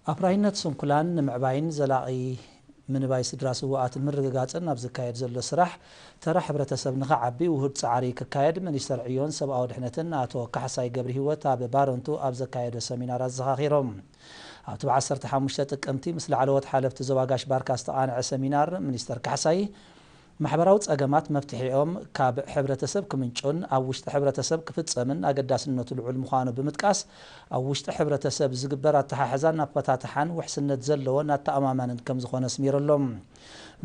ኣፍራይነት ስንኩላን ንምዕባይን ዘላቒ ምንባይ ስድራ ስውኣት ንምርግጋጽን ኣብ ዝካየድ ዘሎ ስራሕ፣ ተራ ሕብረተሰብ ንኸዓቢ ውሁድ ጻዕሪ ክካየድ ሚኒስተር ዕዮን ሰብኣዊ ድሕነትን ኣቶ ካሕሳይ ገብረሂወት ኣብ ባረንቱ ኣብ ዘካየዶ ሰሚናር ኣዘኻኺሮም። ኣብቲ ብ ዓሰርተ ሓሙሽተ ጥቅምቲ ምስ ላዕለዎት ሓለፍቲ ዞባ ጋሽ ባርካ ዝተቓንዐ ሰሚናር፣ ሚኒስተር ካሕሳይ፣ ማሕበራዊ ጸገማት መፍትሒኦም ካብ ሕብረተሰብ ክምንጩን ኣብ ውሽጢ ሕብረተሰብ ክፍጸምን ኣገዳስነቱ ልዑል ምዃኑ ብምጥቃስ፣ ኣብ ውሽጢ ሕብረተሰብ ዝግበር ኣተሓሕዛን ኣፈታትሓን ውሕስነት ዘለዎን ኣተኣማማንን ከም ዝኾነ ኣስሚሩ ኣሎ።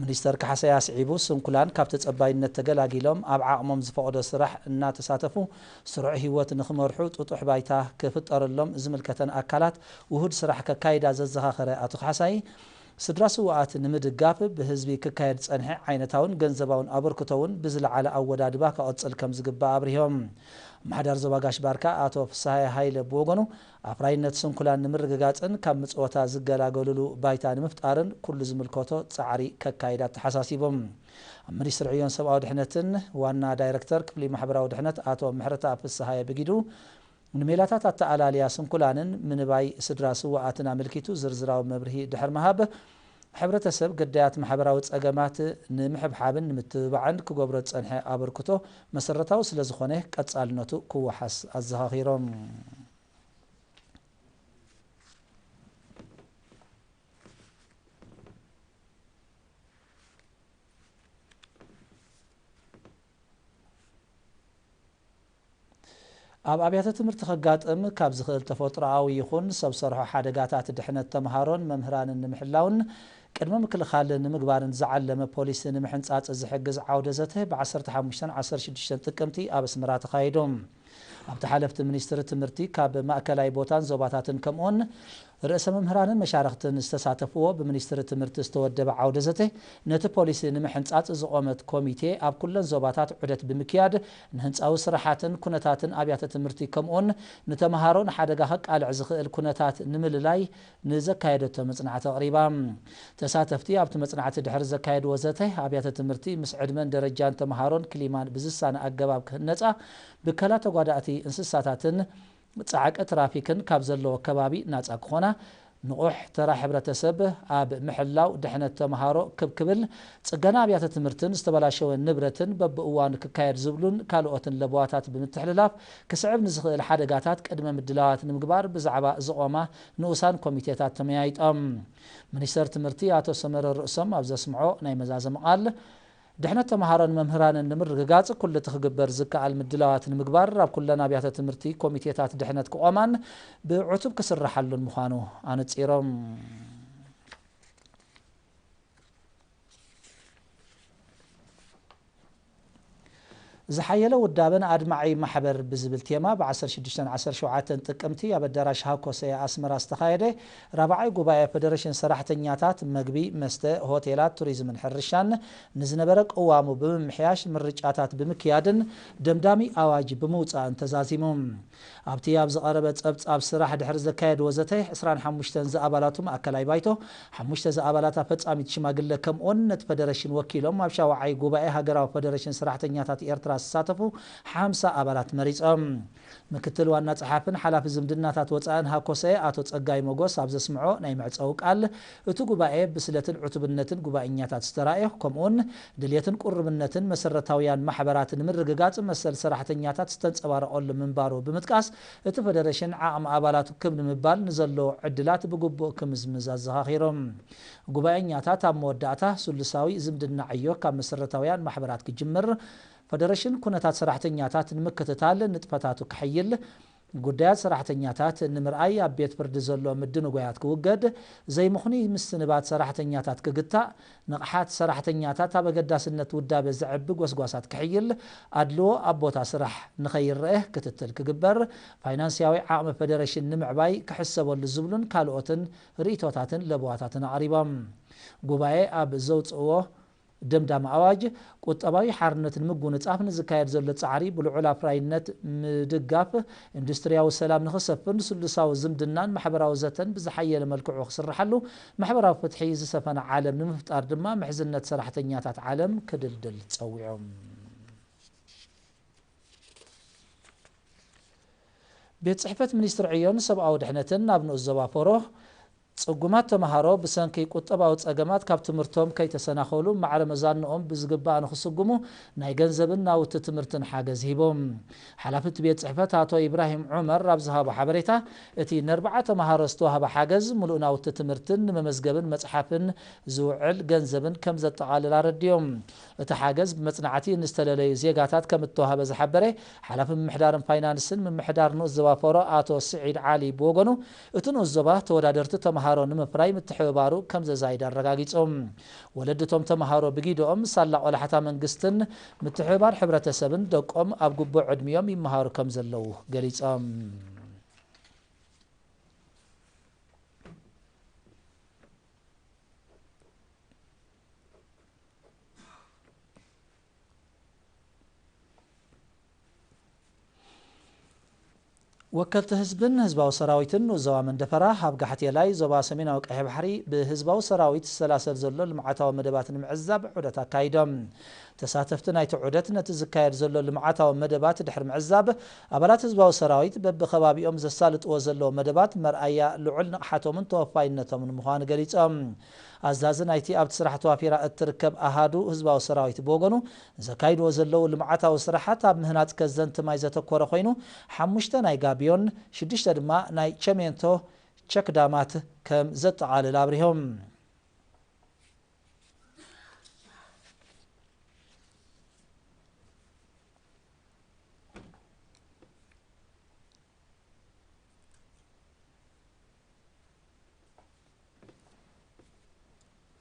ሚኒስተር ካሕሳይ ኣስዒቡ፣ ስንኩላን ካብ ተጸባይነት ተገላጊሎም ኣብ ዓቕሞም ዝፈቕዶ ስራሕ እናተሳተፉ ስሩዕ ህይወት ንኽመርሑ ጥጡሕ ባይታ ክፍጠረሎም ዝምልከተን ኣካላት ውሁድ ስራሕ ከካይዳ ዘዘኻኸረ ኣቶ ካሕሳይ፣ ስድራ ስውኣት ንምድጋፍ ብህዝቢ ክካየድ ዝጸንሐ ዓይነታውን ገንዘባውን ኣበርክቶ እውን ብዝለዓለ ኣወዳድባ ክቕጽል ከም ዝግባእ ኣብሪሆም። ምሓዳር ዞባ ጋሽ ባርካ ኣቶ ፍስሃየ ሃይለ ብወገኑ፣ ኣፍራይነት ስንኩላን ንምርግጋጽን ካብ ምጽወታ ዝገላገሉሉ ባይታ ንምፍጣርን ኩሉ ዝምልከቶ ጻዕሪ ከካይድ ኣተሓሳሲቦም። ኣብ ሚኒስትሪ ዕዮን ሰብኣዊ ድሕነትን ዋና ዳይረክተር ክፍሊ ማሕበራዊ ድሕነት ኣቶ ምሕረተኣብ ፍስሃየ ብጊዱ፣ ንሜላታት ኣተኣላልያ ስንኩላንን ምንባይ ስድራ ስውኣትን ኣመልኪቱ ዝርዝራዊ መብርሂ ድሕሪ ምሃብ፣ ሕብረተሰብ ግዳያት ማሕበራዊ ጸገማት ንምሕብሓብን ንምትብባዕን ክገብሮ ዝጸንሐ ኣበርክቶ መሰረታዊ ስለ ዝኾነ ቀጻልነቱ ክወሓስ ኣዘኻኺሮም። ኣብ ኣብያተ ትምህርቲ ከጋጥም ካብ ዝኽእል ተፈጥሮኣዊ ይኹን ሰብ ሰርሖ ሓደጋታት ድሕነት ተምሃሮን መምህራንን ንምሕላውን ቅድመ ምክልኻል ንምግባርን ዝዓለመ ፖሊሲ ንምሕንጻጽ ዝሕግዝ ዓውደ ዘተ ብ ዓሰርተ ሓሙሽተን ዓሰርተ ሽዱሽተን ጥቅምቲ ኣብ ኣስመራ ተኻይዱ። ኣብቲ ሓለፍቲ ሚኒስትሪ ትምህርቲ ካብ ማእከላይ ቦታን ዞባታትን ከምኡውን ርእሰ መምህራንን መሻርኽትን ዝተሳተፍዎ ብሚኒስትሪ ትምህርቲ ዝተወደበ ዓውደ ዘተ፣ ነቲ ፖሊሲ ንምሕንጻጽ ዝቖመት ኮሚቴ ኣብ ኩለን ዞባታት ዑደት ብምክያድ ንህንጻዊ ስራሓትን ኩነታትን ኣብያተ ትምህርቲ ከምኡውን ንተምሃሮ ንሓደጋ ከቃልዕ ዝኽእል ኩነታት ንምልላይ ንዘካየደቶ መጽናዕቲ ኣቕሪባ። ተሳተፍቲ ኣብቲ መጽናዕቲ ድሕሪ ዘካየድዎ ዘተ፣ ኣብያተ ትምህርቲ ምስ ዕድመን ደረጃን ተምሃሮን ክሊማን ብዝሳነ ኣገባብ ክህነጻ፣ ብከላ ተጓዳእቲ እንስሳታትን ጻዕቂ ትራፊክን ካብ ዘለዎ ከባቢ ናጻ ክኾና፣ ንቑሕ ተራ ሕብረተሰብ ኣብ ምሕላው ድሕነት ተምሃሮ ክብ ክብል፣ ጽገና ኣብያተ ትምህርትን ዝተበላሸወ ንብረትን በብእዋኑ ክካየድ ዝብሉን ካልኦትን ለበዋታት ብምትሕልላፍ ክስዕብ ንዝኽእል ሓደጋታት ቅድመ ምድላዋት ንምግባር ብዛዕባ ዝቖማ ንኡሳን ኮሚቴታት ተመያይጦም። ሚኒስተር ትምህርቲ ኣቶ ሰመረ ርእሶም ኣብ ዘስምዖ ናይ መዛዘሚ ቃል፣ ድሕነት ተምሃሮን መምህራንን ንምርግጋጽ ኩሉ እቲ ክግበር ዝከኣል ምድላዋት ንምግባር ኣብ ኩለን ኣብያተ ትምህርቲ ኮሚቴታት ድሕነት ክቖማን ብዕቱብ ክስረሓሉን ምዃኑ ኣነጺሮም። ዝሓየለ ውዳበን ኣድማዒ ማሕበር ብዝብል ቴማ ብ ዓሰርተ ሽዱሽተን ዓሰርተ ሸውዓተን ጥቅምቲ ኣብ ኣዳራሽ ሃኮሰያ ኣስመራ ዝተኻየደ ራብዓይ ጉባኤ ፌደሬሽን ሰራሕተኛታት መግቢ፣ መስተ፣ ሆቴላት፣ ቱሪዝምን ሕርሻን ንዝነበረ ቅዋሙ ብምምሕያሽ ምርጫታት ብምክያድን ደምዳሚ ኣዋጅ ብምውጻእን ተዛዚሙ። ኣብቲ ኣብ ዝቐረበ ጸብጻብ ስራሕ ድሕሪ ዘካየድዎ ዘተ፣ ዕስራን ሓሙሽተን ዝኣባላቱ ማእከላይ ባይቶ፣ ሓሙሽተ ዝኣባላት ኣፈጻሚት ሽማግለ ከምኡውን ነቲ ፈደረሽን ወኪሎም ኣብ ሻውዓይ ጉባኤ ሃገራዊ ፈደረሽን ሰራሕተኛታት ኤርትራ ዝሳተፉ ሓምሳ ኣባላት መሪጾም። ምክትል ዋና ጸሓፍን ሓላፊ ዝምድናታት ወጻእን ሃኮሰ ኣቶ ጸጋይ መጎስ ኣብ ዘስምዖ ናይ መዕጸዊ ቃል፣ እቲ ጉባኤ ብስለትን ዕቱብነትን ጉባኤኛታት ዝተራእዮ፣ ከምኡውን ድልየትን ቁርብነትን መሰረታውያን ማሕበራት ንምርግጋጽ መሰል ሰራሕተኛታት ዝተንጸባረቐሉ ምንባሩ ብምጥቃስ፣ እቲ ፈደረሽን ዓቕሚ ኣባላቱ ክብ ንምባል ንዘለዎ ዕድላት ብግቡእ ክምዝምዝ ኣዘኻኺሮም። ጉባኤኛታት ኣብ መወዳእታ፣ ስሉሳዊ ዝምድና ዕዮ ካብ መሰረታውያን ማሕበራት ክጅምር፣ ፈደረሽን ኩነታት ሰራሕተኛታት ንምክትታል ንጥፈታቱ ከሐይል፣ ጉዳያት ሰራሕተኛታት ንምርኣይ ኣብ ቤት ፍርዲ ዘሎ ምድንጓያት ክውገድ፣ ዘይምኽኑይ ምስንባት ሰራሕተኛታት ክግታእ፣ ንቕሓት ሰራሕተኛታት ኣብ ኣገዳስነት ውዳበ ዘዕቢ ጎስጓሳት ክሕይል፣ ኣድልዎ ኣብ ቦታ ስራሕ ንኸይረአ ክትትል ክግበር፣ ፋይናንስያዊ ዓቕሚ ፈደረሽን ንምዕባይ ክሕሰበሉ ዝብሉን ካልኦትን ርእይቶታትን ለበዋታትን ኣቕሪቦም። ጉባኤ ኣብ ዘውፅእዎ ደምዳሚ ኣዋጅ፣ ቁጠባዊ ሓርነት ንምጉንጻፍ ንዝካየድ ዘሎ ጻዕሪ ብልዑል ኣፍራይነት ምድጋፍ፣ ኢንዱስትርያዊ ሰላም ንኽሰፍን፣ ስሉሳዊ ዝምድናን ማሕበራዊ ዘተን ብዝሓየለ መልክዑ ክስርሓሉ፣ ማሕበራዊ ፍትሒ ዝሰፈነ ዓለም ንምፍጣር ድማ ምሕዝነት ሰራሕተኛታት ዓለም ክድልድል ጸዊዖም። ቤት ጽሕፈት ሚኒስትሪ ዕዮን ሰብኣዊ ድሕነትን ኣብ ንኡስ ዞባ ፎሮ ጽጉማት ተምሃሮ ብሰንኪ ቁጠባዊ ጸገማት ካብ ትምህርቶም ከይተሰናኸሉ ማዕረ መዛንኦም ብዝግባእ ንክስጉሙ ናይ ገንዘብን ናውቲ ትምህርትን ሓገዝ ሂቦም። ሓላፊ እቲ ቤት ጽሕፈት ኣቶ ኢብራሂም ዑመር ኣብ ዝሃቦ ሓበሬታ፣ እቲ ንኣርብዓ ተምሃሮ ዝተዋህበ ሓገዝ ምሉእ ናውቲ ትምህርትን ንመመዝገብን መጽሓፍን ዝውዕል ገንዘብን ከም ዘጠቓልል ኣረዲኦም። እቲ ሓገዝ ብመጽናዕቲ ንዝተለለዩ ዜጋታት ከም እተዋህበ ዝሓበረ ሓላፊ ምምሕዳርን ፋይናንስን ምምሕዳር ንኡስ ዞባ ፎሮ ኣቶ ስዒድ ዓሊ ብወገኑ፣ እቲ ንኡስ ዞባ ተወዳደርቲ ተምሃሮ ንምፍራይ ምትሕብባሩ ከም ዘዛይድ ኣረጋጊጾም። ወለድቶም ተምሃሮ ብጊደኦም ሳላ ቆላሕታ መንግስትን ምትሕብባር ሕብረተሰብን ደቆም ኣብ ግቡእ ዕድሚኦም ይመሃሩ ከም ዘለዉ ገሊጾም። ወከልቲ ህዝብን ህዝባዊ ሰራዊትን ንኡስ ዞባ መንደፈራ ኣብ ጋሕቴላይ ዞባ ሰሜናዊ ቀይሕ ባሕሪ ብህዝባዊ ሰራዊት ዝሰላሰል ዘሎ ልምዓታዊ መደባት ንምዕዛብ ዑደት ኣካይዶም። ተሳተፍቲ ናይቲ ዑደት ነቲ ዝካየድ ዘሎ ልምዓታዊ መደባት ድሕሪ ምዕዛብ፣ ኣባላት ህዝባዊ ሰራዊት በብኸባቢኦም ዘሳልጥዎ ዘለዉ መደባት መርኣያ ልዑል ንቕሓቶምን ተወፋይነቶምን ምዃኑ ገሊጾም። ኣዛዚ ናይቲ ኣብቲ ስራሕ ተዋፊራ እትርከብ ኣሃዱ ህዝባዊ ሰራዊት ብወገኑ፣ ዘካይድዎ ዘለዉ ልምዓታዊ ስራሓት ኣብ ምህናጽ ከዘንቲ ማይ ዘተኮረ ኮይኑ፣ ሓሙሽተ ናይ ጋቢዮን፣ ሽዱሽተ ድማ ናይ ቸሜንቶ ቸክዳማት ከም ዘጠቓልል ኣብሪሆም።